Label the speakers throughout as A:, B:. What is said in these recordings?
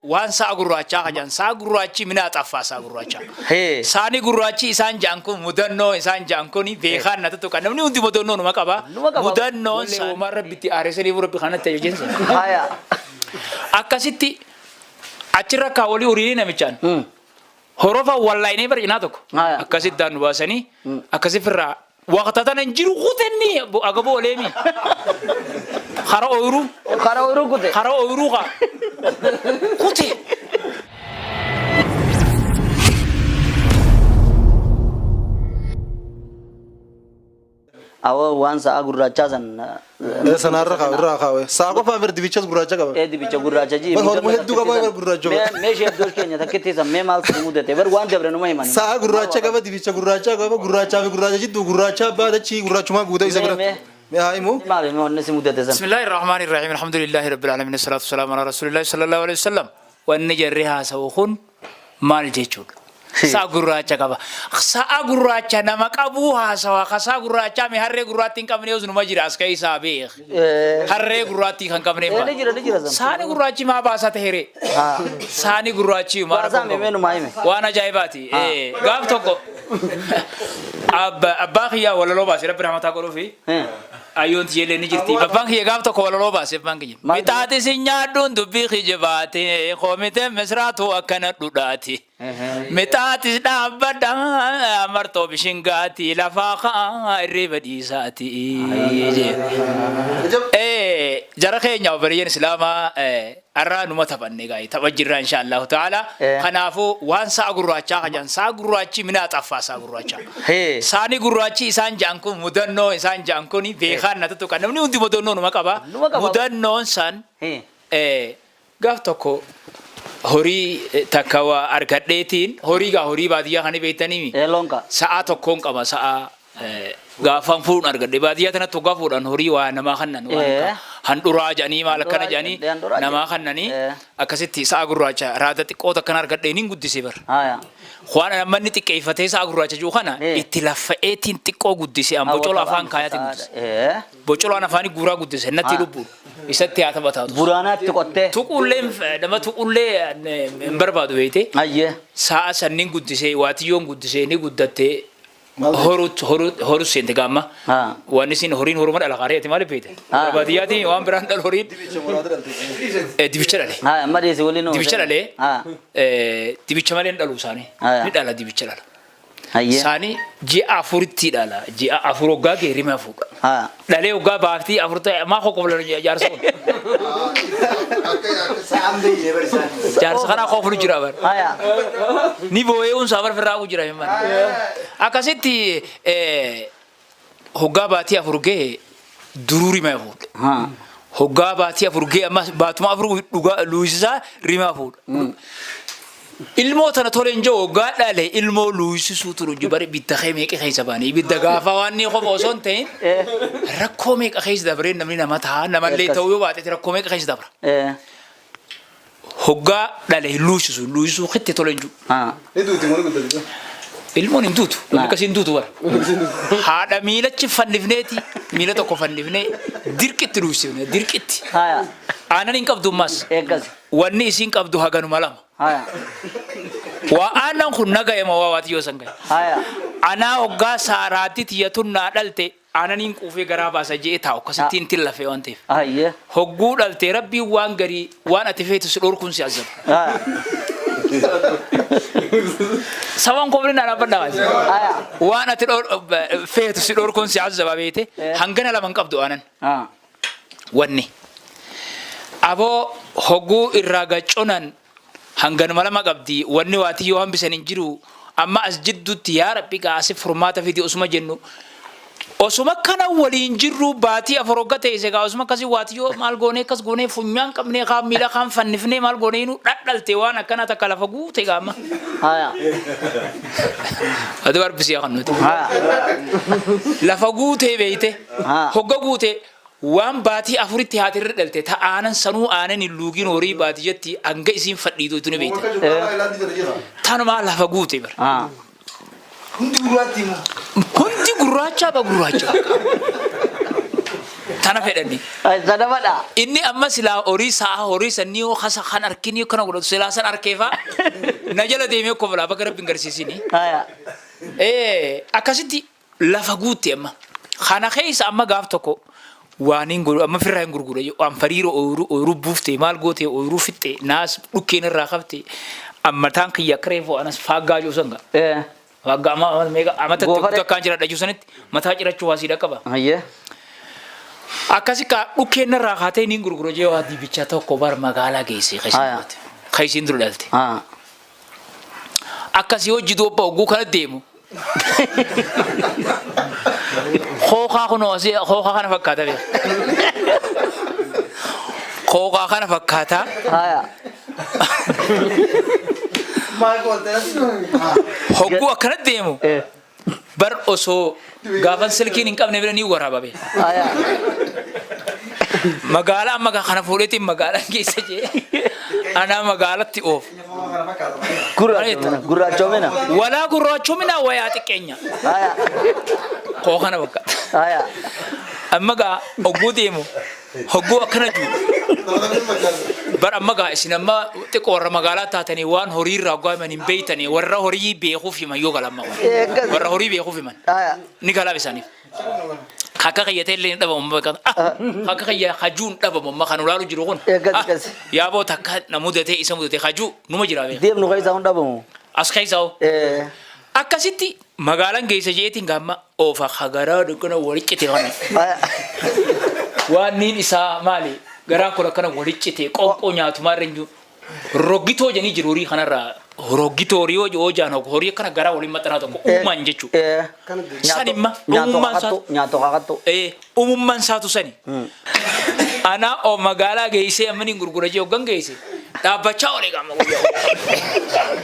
A: Waan sa'a gurraachaa ka jedhan sa'a gurraachi minaa xaffaa sa'a gurraachaa.
B: Hee.
A: Saani gurraachi isaan ja'an kun mudannoo isaan ja'an kun beekaan na tuttuqa namni hundi mudannoo numa qaba.
B: Numa qaba.
A: Mudannoon homaa rabbi itti aaresaniif rabbi kanatti ajajeensa.
B: Haya.
A: Akkasitti achirra kaawwalii horiirii namichaan. Horofa wallaayinee bara cinaa tokko.
B: Haya.
A: Akkasitti daan nu baasanii akkasi firraa waqta tana hin jiru kutenni agaboo oleemi. Kara ooyiruu.
B: Kara ooyiruu kute.
A: Kara ooyiruu kaa. Kute.
B: Awwa waan sa'a gurraachaa san.
C: Sanaarra kaa'u irraa kaa'u. Sa'a qofaa bir dibichas gurraacha qaba.
B: Ee dibicha gurraacha ji.
C: Bar horma hedduu qaba bar gurraacha qaba.
B: Mee ishee iddoo keenya takkitti san mee maal si mudate bar waan dabre numa himani.
C: Sa'a gurraacha qaba dibicha gurraacha qaba gurraachaa fi gurraacha jidduu gurraacha abbaa dachii gurraachumaa guuta isa bira.
B: Mee
C: Mee haa himu.
B: maal hime wanni si mudate san.
A: بسم الله الرحمن الرحيم الحمد لله رب العالمين الصلاة والسلام على رسول الله صلى الله عليه وسلم wanni jarri haasa'u kun maal jechuudha? Sa'a gurraacha qaba. Sa'a gurraacha nama qabuu haasawa. Ka sa'a gurraachaa mi harree gurraattii hin qabne numa jira as keessaa beek. Harree gurraattii kan qabne hin
B: Ni jira ni jira san.
A: Saani gurraachi maa baasaa tahere? Saani gurraachi maa
B: Baasaa mee mee numaa hime.
A: Waan ajaa'ibaati. Gaaf tokko abbaa kiyyaa walaloo baase rabbi rahmataa godhuufi. Ayyoon tiyyeellee ni jirti. Abbaan kiyya gaaf tokko walaloo baase abbaan kiyya.
B: Maal
A: Mixaati si nyaadhuun dubbii kijibaati. Komitee misraatu akkana dhudhaati. Mixaatis dhaabbadha martoo bishingaati lafaa ka'aa irriba dhiisaati. Jara keenya obboleeyyan Islaamaa har'a numa taphanne gaa'e tapha jirra insha Allahu ta'ala. Kanaafuu waan sa'a gurraachaa kan jedhan sa'a gurraachi minaa xaffaa sa'a gurraachaa.
B: Hee.
A: Saani gurraachi isaan ja'an kun mudannoo isaan ja'an kun beekaan na tuttuqa namni hundi mudannoo numa qaba.
B: Numa qaba.
A: Mudannoon san
B: Hee.
A: Gaaf tokko horii takka waa argadheetiin horii gaa horii baadiyyaa kan beektanii
B: Ee loonka.
A: sa'a tokkoon qaba sa'a gaafan fuudhan argadhe baadiyyaa tanatti hoggaa fuudhan horii waa namaa kannan waan akka handhuraa jedhanii maal akkana jedhanii
B: Handhuraa
A: namaa kannanii
B: Eh.
A: akkasitti sa'a gurraacha raada xiqqoo takkan argadhee nin guddise bar.
B: Haya.
A: Waan namni xiqqeeffatee sa'a gurraacha jiru kana itti laffa'eetiin xiqqoo guddise an bocola afaan kaayaatiin guddise. Bocolaan afaanii guuraa guddise natti lubbuun isatti haa taphataatu.
B: Buraanaatti qottee.
A: Tuqullee nama tuqullee hin barbaadu beekte.
B: Ayyee.
A: Sa'a sanniin guddisee waatiyyoon guddisee ni guddattee horut horut horut seente gaamma.
B: Haa.
A: Waan isin horiin horuma dhala qaaree ati maaliif beekte?
B: Haa.
A: Baadiyyaati waan biraan dhalu horiin. Dibicha dhale.
B: Haya amma dhiisi waliin.
A: Dibicha dhalee.
B: Haa.
A: Dibicha malee hin dhalu isaanii.
B: Haa.
A: Ni dhala dibicha dhala.
B: Ayyee.
A: Isaanii ji'a afuritti dhala. Ji'a afur hoggaa ga'e rima fuudha.
B: Haa.
A: Dhalee hoggaa baaftii afur ta'e maa kokoflan jaarsa kun. Jaarsa kanaa koflu jira bara.
B: Haya.
A: Ni boo'ee unsaa bara firraa jira himman. Akkasitti hoggaa baatii afur ga'e duruu rima fuudha.
B: Haa.
A: Hoggaa baatii afur ga'e ammas baatuma afur dhugaa luusisaa rima fuudha. Ilmoo tana tole hin jiru hoggaa dhale ilmoo luusisuu turu jiru bari ibidda kee meeqa keessa baane ibidda gaafa waan ni qofa osoo hin ta'in rakkoo meeqa keessa dabree namni nama ta'a namallee
B: Akkas.
A: ta'uu yoo baate rakkoo meeqa keessa dabra.
B: Ee.
A: Hoggaa dhale hin luusisu luusisuu kitti tole hin jiru.
B: Haa.
C: Ni duuti moo ni guddatti?
A: Ilmoon hin duutu. Namni
B: Naa.
A: akkasii hin duutu bara. Haadha miilachi fannifneeti miila tokko fannifnee dirqitti luusifne dirqitti.
B: Haya.
A: Aannan hin qabdu ammas.
B: Eeggas.
A: Wanni isiin qabdu haganuma lama.
B: Haya.
A: Waa aannan kun nagayama waa waatiyyoo san gahe.
B: Haya.
A: Anaa hoggaa saaraatti tiyyatun naa dhalte aananiin quufee garaa baasa je'ee taa'u akkasittiin ittiin lafee waan ta'eef.
B: Ayyee.
A: Hogguu dhalte rabbiin waan garii waan ati feetu si dhorkuun si azaba.
B: Haya.
A: Saban kofli naa dhaabbadhaa baase.
B: Haya.
A: Waan ati feetu si dhorkuun si azaba beete hangana lama hin qabdu aanan.
B: Haa.
A: Wanni. Aboo hogguu irraa gacconan hanganuma lama qabdi wanni waatiyyoo hambisan hin jiru amma as jidduutti yaa rabbi gaa asi furmaata fidi osuma jennu osuma kana waliin jirru baatii afur hogga teesse gaa osuma akkasii waatiyyoo maal goonee akkas goonee funyaan qabnee kaan miila kaan fannifnee maal goonee inuu dhadhalte waan akkana takka lafa guute gaa amma.
B: Haya.
A: Aduu arbisii kan nuti.
B: Haya.
A: Lafa guutee beeyte
B: Haa.
A: hogga guute waan baatii afuritti haatirra dhalte ta aanan sanuu aanan hin luugin horii baadiyyatti hanga isiin fadhiitu ni beeyte. Tanumaa lafa guute bara.
B: Haa.
A: Hundi gurraachaa ba gurraacha. Tana fedhanni.
B: Sana fadha.
A: Inni amma silaa horii sa'a horii sannii yoo kasa kan harkinii kana godhatu silaa san harkeefaa na jala deemee koflaa bakka rabbi hin garsiisini.
B: Haya.
A: Akkasitti lafa guutte amma. Kana keessa amma gaaf tokko waan hin godhu amma firraa hin gurgure waan fariiroo ooyiruu ooyiruu buufte maal goote ooyiruu fixxe naas dhukkeen irraa kafte amma taan kiyya akka reefu anas faaggaa jiru sanga. Faaggaa amma amma meeqa amata
B: Goofaree.
A: tokko akkaan jiraadha jiru sanitti mataa cirachuu waasii dhaqqaba.
B: Hayyee.
A: Akkasi kaa dhukkeen narraa kaatee niin gurgura jee waa dibicha tokko bar magaalaa geesse
B: Haya.
A: keessiin dura dhalte.
B: Haa.
A: Akkasii hojii doobba hogguu kana deemu. Hookaa kunoo asii hookaa kana fakkaata beeka. Hookaa kana fakkaata.
B: Haya.
A: Hogguu akkana deemu bar osoo gaafan silkiin hin qabne bira ni waraaba beeka.
B: Haya.
A: Magaalaa amma kana fuudheetiin magaalaan keessa jee anaa magaalatti oofu.
B: Gurraachomina. Gurraachomina.
A: Walaa gurraachomina wayaa xiqqeenya.
B: Haya.
A: Koo kana fakkaata.
B: Haya.
A: Amma gaa hogguu deemu hogguu akkana jiru. Bar amma gaa isin amma xiqqoo warra magaalaa taatanii waan horii irraa hoggaa himan hin beeytanii warra horii beekuuf himan yoo galamma kun.
B: Akkas.
A: Warra horii beekuuf himan
B: Haya.
A: ni galaaf isaaniif. Akka kiyyatee illee hin dhabamu amma beekan. Akka kiyya hajuu hin dhabamu amma kan ulaalu jiru kun.
B: Akkas, akkas.
A: Yaaboo takka na mudatee isa mudatee hajuu numa jira beeka.
B: Deemnu keessaa hin dhabamu.
A: As keessa hoo. Akkasitti magaalaan geessa jeetiin gaamma oofa hagaraa dukkana waliccite kana.
B: Haya.
A: Waan niin isaa maali? Garaan kun akkana waliccite qoqqoo nyaatu maarra hin jiru. Roggitoo jedhanii jiru horii kanarraa. Roggitoo horii yoo jaan horii akkana garaa waliin maxxanaa tokko uumaan jechuudha. San imma
B: Nyaatoo
A: uumummaan isaa
B: kakattu. Nyaatoo kakattu.
A: Uumummaan isaatu sani. Anaa oo magaalaa geessee amma niin gurgura jee hoggan geesse dhaabbachaa oole qaama guyyaa.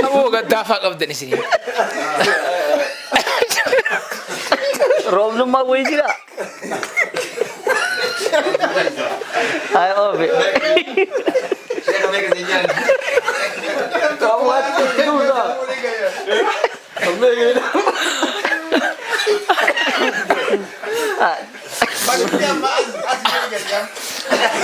A: Aboo gaddaafaa qabdan isinii.
B: Roobnummaa wayii jira. Ay oofe.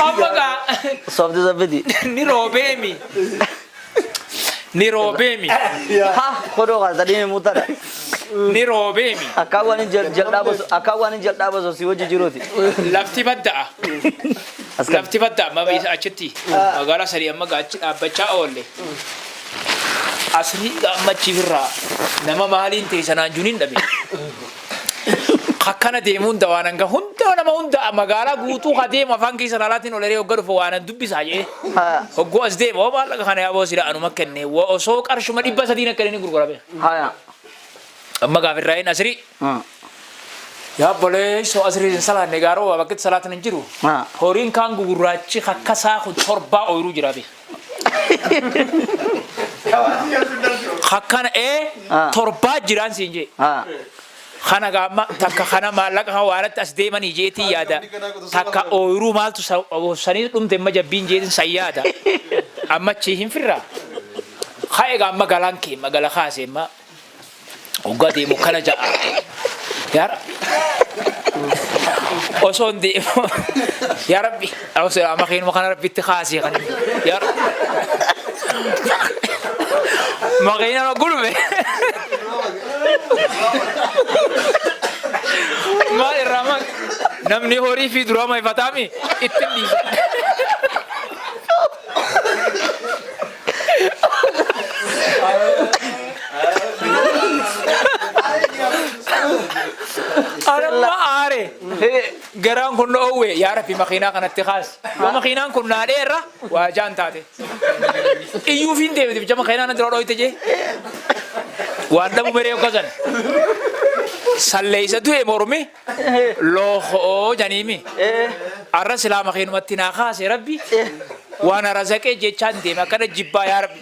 A: Amma gaa
B: Soofti soofti.
A: ni roobeemi. Ni roobeemi.
B: Ha kodoo kaasanii mutadha.
A: Ni roobeemi.
B: Akka waan hin jal'aa basu si wajji jiruuti.
A: Lafti badda'a.
B: As kan.
A: Lafti badda'a amma isa achitti magaalaa sadii amma gaa achi dhaabbachaa oolle. Asrii amma achi birraa nama maaliin ta'e sanaan juuniin dhabe. Akkana deemuun dawaan hanga hunda nama hunda magaalaa guutuu ka deemu afaan keessa alaatiin oleree hogga dhufu waanan dubbisaa jee.
B: Haya.
A: Hogguu as deema hoo maallaqa kana yaaboo sila anuma kenne osoo qarshuma 300 akka inni gurgurame.
B: Haya.
A: Amma gaaf irraa hin asrii. Yaa obboleessoo asrii hin salaanne gaaroo waa bakki salaatan hin jiru. Horiin kaan gugurraachi akka isaa kun torbaa ooyiruu jira beeka. Akkana torbaa jiraan siin jee. Kana gaama takka kana maallaqa kan waaratti as deemanii jeetii yaada. Takka ooyiruu maaltu sanii dhumte amma jabbiin jeetiin san yaada. Amma achii hin firraa. Ka'e gaama galaan kee magala kaasee amma hoggaa deemu kana ja'a. Yaa Rabbi. Osoo hin deemu. Yaa Rabbi. Osoo amma keenuma kana Rabbitti kaasee kan. Yaa Rabbi. Makiina gulbe. Maal irraa maal? Namni horii fi duraa maifataami ittiin dhiisa. Anamma aare. Garaan kun na oowwe yaa Rabbi makiinaa kanatti kaas. Yoo makiinaan kun naa dheerra waa jaan taate. Iyyuuf hin deebite bicha makiinaa na dura dhooyte jee. Waan dhabu meree hoggasan. Salleeysa du'e mormi loohoo janiimi. Arra silaa makiinumatti naa kaase Rabbi. Waan arazaqee jechaan deema akkana jibbaa yaa Rabbi.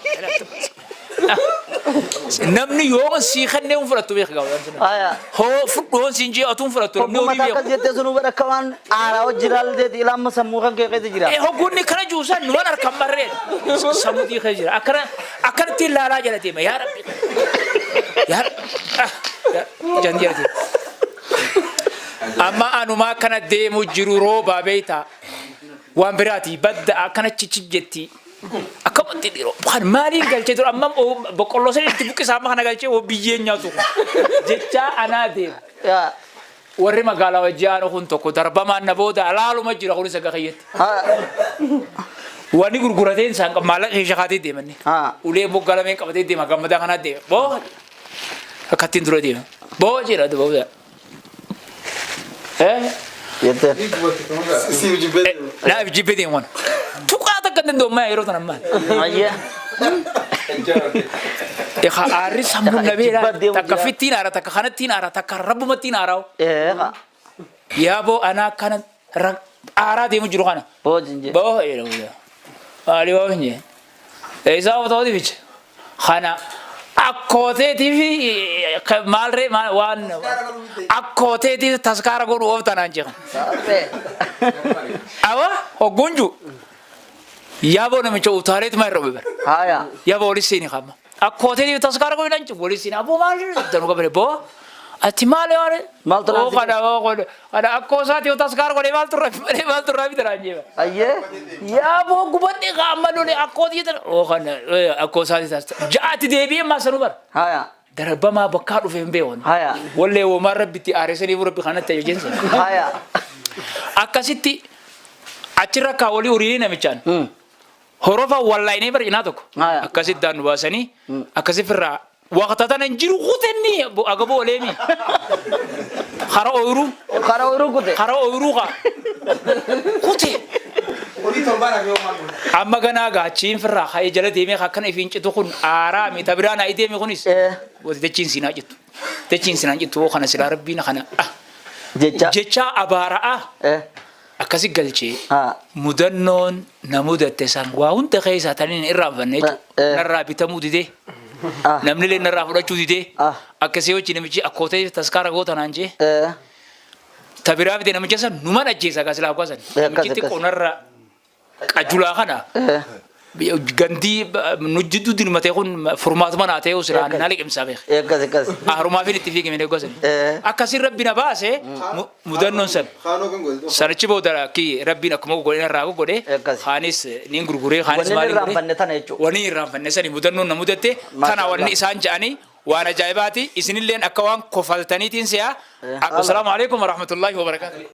A: Namni yoo sii kennee hin fudhattu beeka gaawwan sana.
B: Aya.
A: Hoo fudhu siin jee otuu hin fudhattu namni
B: Hogguma
A: horii
B: takka
A: beeku.
B: jettee sunuu bara akka waan aaraa hojii ilaalteeti ilaama sammuu kan kee keessa jira.
A: Eh hogguunni kana juusan numan harkan barreen sammuu keessa jira. Akkana akkanatti ilaalaa jala deema yaa rabbi. Yaa rabbi. Ah, jan jala deema. Amma anumaa akkana deemu jiru roobaa beektaa. Waan biraati badda akkana chichi jetti. Akkamatti dhiiroo waan maaliin galchee ture amma boqqolloo sana itti buqqisaa amma kana galchee hoo biyyeen nyaatu kun jechaa anaa deema.
B: Yaa.
A: Warri magaalaa wajjin aanu kun tokko darbamaan na booda alaaluma jira kunis akka kiyyatti.
B: Haa.
A: Wanni gurgurateen isaan maallaqa keessa kaatee deemanni.
B: Haa.
A: Ulee moggaa lameen qabatee deema gammadaa kanaa deema. Boo akkattiin dura deema. Boo jira duba. Eh
B: Jetteen.
C: Siif jibbee.
A: Naaf jibbee deemu waan. Tuqaa takka hin danda'u ammaa yeroo tan ammaa.
B: Ayyee.
A: Egaa aarri sammuun na beela
B: Jibbaa deemu
A: takka
B: jira.
A: fittiin aara takka kanattiin aara takka rabbumattiin aaraa'u.
B: Ee haa.
A: Yaaboo anaa kana aaraa deemu jiru kana.
B: Boojin jee.
A: Boo jedhamu. Maali boo hin jee. Isaa otoo ficha. Kana akkooteetii fi maalree waan akkooteetii taskaara godhu of tanaan jeeqan. Awa hogguun ju yaaboo namicha utaaleetu maa irra bara.
B: Haaya.
A: Yaaboo walitti seeni qaba. Akkooteetii taskaara godhu nan walitti seeni aboo maal danu qabare boo. Ati maali maali?
B: Maaltu
A: Oo
B: naan
A: kana oo kana kana akkoo isaati taskaara godhee maaltu irraa malee maaltu irraa bitan jeema.
B: Ayyee.
A: Yaaboo gubadhe qaama lole akkootii jedhan oo kana akkoo isaati taas ja'aatti deebi'ee maasanuu bara.
B: Haaya.
A: Darbamaa bakkaa dhufe hin beekan.
B: Haya.
A: Wallee womaan rabbitti aareessanii rabbi kanatti ajajeensa.
B: Haaya.
A: Akkasitti achirra kaawwalii horiirii namichaan. Horofa wallaayinee bara cinaa tokko.
B: Haya.
A: Akkasitti daan nu baasanii akkasii firraa waqta tana hin jiru kutenni agaboo oleemi. Hara ooyiruu
B: Karaa ooyiruu kute.
A: hara ooyiruu kaa kute. Amma ganaa gaachiin firraa ka'ee jala deemee akkana ifiin citu kun aaraa mita biraa naa deeme kunis.
B: Ee.
A: Wati dachiin siinaa cittu. Dachiin siinaa cittu hoo kana silaa rabbiin kana ah
B: Jecha.
A: jecha abaara'aa
B: Ee.
A: akkasi galchee
B: Haa.
A: mudannoon na mudatte san waa hunda keessaa taniin irraanfanne jechuudha.
B: Eh.
A: Narraa bitamuu didee
B: Ah.
A: namni illee narraa fudhachuu didee
B: Ah.
A: akkasii hojii namichi akkootee taskaara gootanaan jee
B: Ee.
A: tabiraa fide namicha san numan ajjeesa gaa silaa san
B: Eh, akkas,
A: namichi
B: akkas.
A: xiqqoo narra qajulaa kana
B: Ee.
A: gandii nu jidduu dinmatee kun furmaatuma naa ta'ee silaa
B: Akkas.
A: na liqimsaa beeka.
B: Akkas akkas.
A: Harumaafin itti fiigame gosan.
B: Eh.
A: Akkasiin rabbi na baase mudannoon san.
C: Kaanoo kan godhe.
A: Sanichi booda akki rabbiin akkuma godhe irraa godhe
B: Akkas.
A: kaanis niin gurguree kaanis
B: Wanni
A: maaliin
B: irraanfanne tana jechuudha.
A: Wanni irraanfanne sani mudannoon na mudatte tana wanni isaan ja'anii waan ajaa'ibaati isinilleen akka waan kofaltaniitiin si'a.
B: Eh.
A: Assalaamu alaikum warahmatullaahi wabarakaatu.